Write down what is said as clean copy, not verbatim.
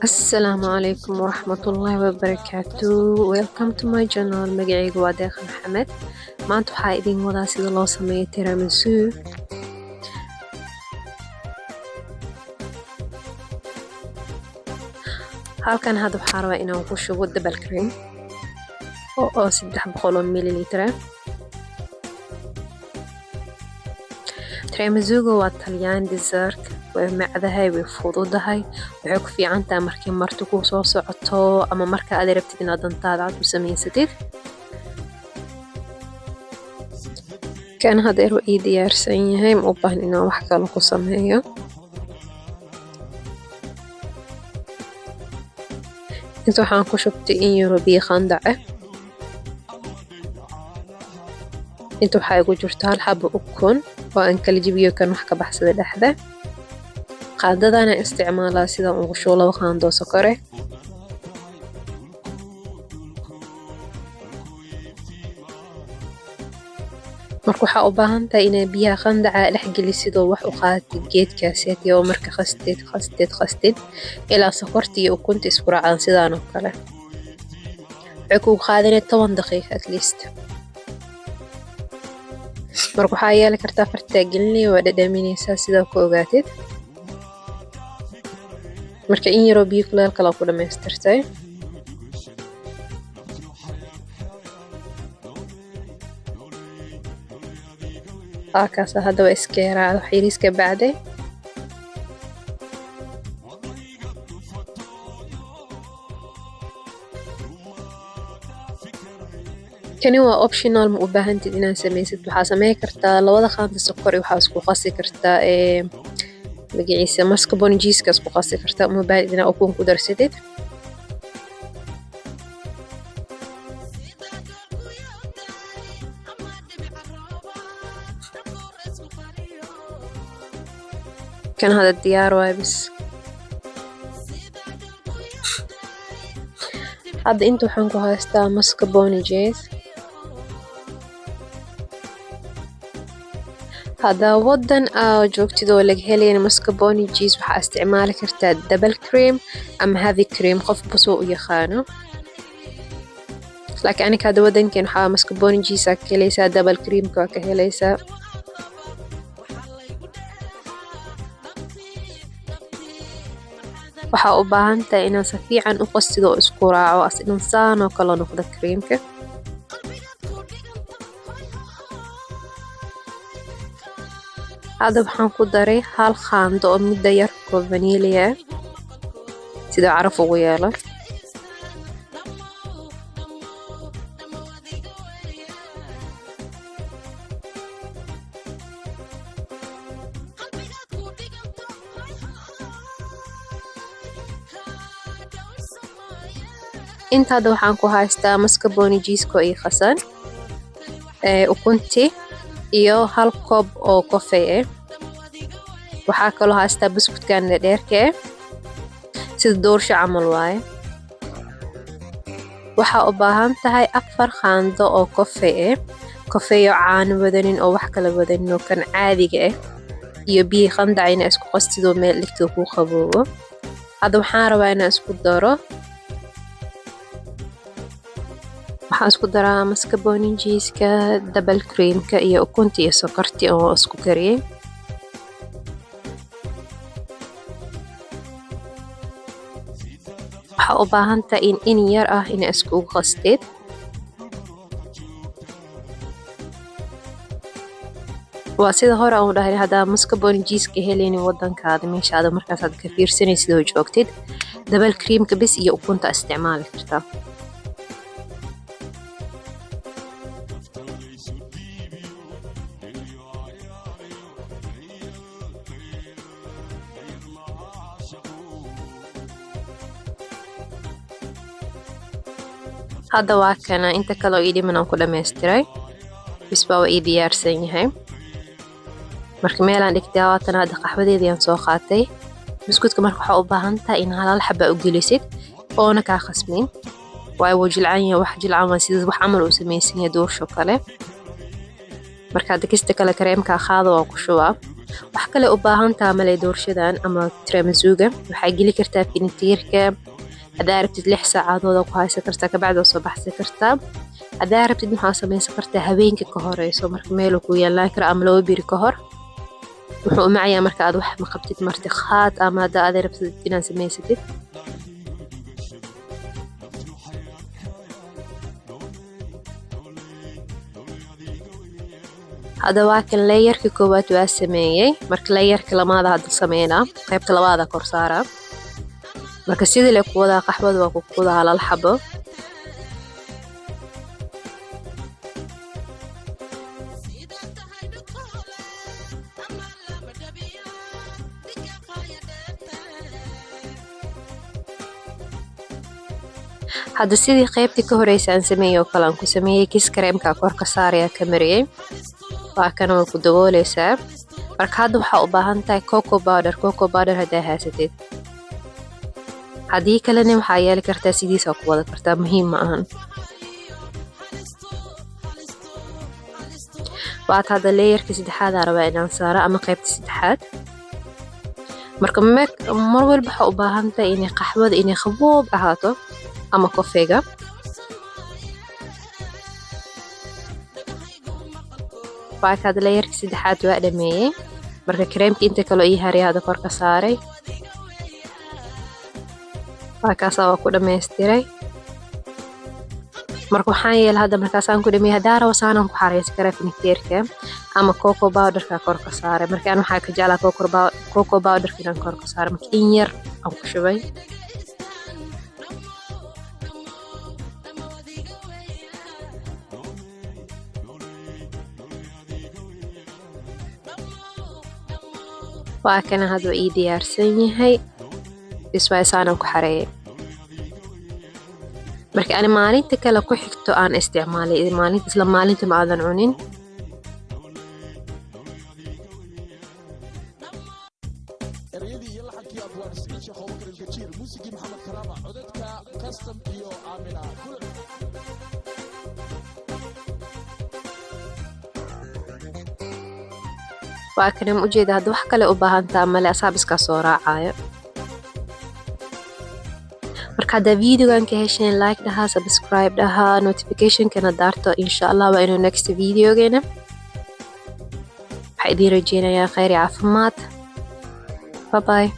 Asalaamu calaykum waraxmatullaahi wabarakaatu. Welcome to my channel. Magacaygu waa Deeqa Maxamed. Maanta waxaa idin wadaa sida loo sameeyo tiramisu. Halkan hadda waxaa rabaa inaan ku shubo double cream oo 300 oo mililitr ah. Tiramisuga waa Talyan dessert, way macdahay, way fududahay. Waxay ku fiican tahay markii marti kuu soo socoto ama marka aad rabtid inaad dantaada aad u samaysatid. Kan hadeer waa ii diyaarsan yahay, ma u baahna inaan wax kale ku sameeyo. Inta waxaan ku shubtay in yaro biyo qandac ah. Inta waxaa igu jirta hal xabo ukun oo aan kala jabiyo, kan wax ka baxsada dhexda. Qaadadana isticmaalaa sidaan ugu shubo 2 qaando oo sokor ah. Marka waxaa u baahan tahay inaad biyaha qandaca dhex gelisid oo wax u qaadatid geedkaas oo marka qastid qastid qastid ilaa sokorta iyo ukunta isku raacaan sidaan oo kale. Waxay kugu qaadanaya 10 daqiiqo at least. Marka waxaa yeeli kartaa fartaa gelinaya, waa dhadhaminaysaa sidaa ku ogaatid. Marka in yaroo biyo kuleel kale ku dhamaystirtay. Halkaas hadda waa iska yaraada wax yariis ka bacday. Kani waa optional, ma u baahantid inaad samaysid. Waxaa sameyn kartaa 2 qaando sokor iyo waxaa isku qasi kartaa magaciisa mascarpone cheese ka isku qasi kartaa. Uma baahnid inaad ukun ku darsatid. Kan hadda diyaar waaye bis. Hadda inta waxaan ku haystaa mascarpone cheese. Haddaa wadan aa joogtid oo laga helayn mascarpone cheese, waxaa isticmaali kartaa double cream ama heavy cream, qofba soo u yaqaano. Laakiin aniga hadda wadankeen waxaa mascarpone cheese aa ka helaysaa, double cream ka waa ka helaysaa. Waxaa u baahan tahay inaad si fiican u qastid oo isku raaco, as dhan saan oo kale noqdo creamka. Hadda waxaan ku daray hal qaando oo midda yar oo vanilla ah sida caraf ugu yeelo. Inta hadda waxaan ku haystaa mascarpone cheese oo ii qasan, ukunti iyo hal koob oo coffee ah. Waxaa kaloo haystaa buskudkan dheerka ah, sida doorsho camal waaye. Waxaa u baahan tahay 4 qaando oo coffee ah, coffee oo caano wadanin oo wax kala wadanin oo kan caadiga ah, iyo biyo qandac inaa isku qastid oo meel dhigtid oo kuu qaboobo. Hadda waxaan rabaa inaan isku daro. Waxaan isku daraa mascarpone cheese-ka, double cream-ka iyo ukunta iyo sokorti oo isku kariyey. Waxaa u baahan tahay in yar ah inaa iskugu qastid. Waa sida hore aan u dhahay, haddaa mascarpone cheese-ka helaynin wadankaada, meeshaada markaas aad ka fiirsanaysid oo joogtid, double cream-ka bis iyo ukunta isticmaali kartaa. Hadda waa kana, inta kale oo ii dhiman aan ku dhammaystiray. Bis baa waa ii diyaarsan yahay. Marka meelaan dhigtay haatan, hadda qaxwadeedii aan soo qaatay. Buskudka marka waxaa u baahan tahay in hal xaba u gelisid oona kaa khasmin, waayo wuu jilcan yahay, wax jilcan waa sida wax camal uu samaysan yahay doorsho kale. Marka hadda kista kale kareemkaa qaado, waa ku shubaa. Wax kale u baahan taha male doorshadan ama tiramisuga. Waxaa geli kartaa firinjeerka haddaa rabtid, 6 saacadood ku haysan kartaa, kabacdi waa soo baxsan kartaa. Haddaa rabtid, waxaa samaysan kartaa habeenka ka horeyso, marka meeluu ku yeelaan kara ama 2 biri ka hor. Wuxuu u macayaa marka aad wax ma qabtid martiqaad ama haddaa aad rabtid inaad samaysatid. Hadda waa kan, layerka koowaad waa sameeyey. Marka layerka lamaada hadda sameynaa, qaybta labaada kor saaraa. Marka sidii le ku wadaa, qaxwada waa ku kudaa lal xabo. Hadda sidii qaybtii ka horeysa aan sameeyey oo kale aan ku sameeyey, kis kareemka kor ka saaraya, ka mariyey. Waa kana, waa ku dabooleysaa. Marka hadda waxaa u baahan tahay cocoa powder. Cocoa powder haddaa haysatid, haddii kalena waxaa yeeli kartaa sidiisa ku wada kartaa, muhiim ma ahan. Waata, hadda layerka saddexaad aa rabaa inaan saaro ama qaybta saddexaad. Marka mar walba waxaa u baahan tahay inay qaxwada inay qaboob ahaato ama kofeega. Waaka, hadda layerka saddexaad waa dhameeyey. Marka kareemka inta kaloo ii haray hadda kor ka saaray. Waa kaasaa, waa ku dhammaystiray. Marka waxaan yeelay hadda markaasaan ku dhameeyey, haddaa rabo saanaan ku xareysan karaa firinjeerka ama cocoa powderka kor ka saaray. Marka aan waxaa ka jeclaa cocoa powderka inaan kor ka saaray. Marka in yar aan ku shubay. Waa kana, hadda ii diyaarsan yahay. Bis waay, saanaan ku xareeyay. Marka ani maalinta kale ku xigto aan isticmaalay, maalinta isla maalinta ma aadan cunin. Ereyadii iyo laxankii Abwaan Siciid Sheekh Abubakar Ilkajiir, muusigii Maxamed Karaama, codadka Custom iyo Aamina Kuluc. Waa kana, ma ujeeda? Hadda wax kale u baahantaa male, asaab iskaa soo raacayo. Marka haddaa videogan ka hesheen, like dhahaa, subscribe dhahaa, notificationkana daarto. Insha Allah waa inuu next videogeena. Waxaa idiin rajeynayaa khayr iyo caafimaad. Bye bye.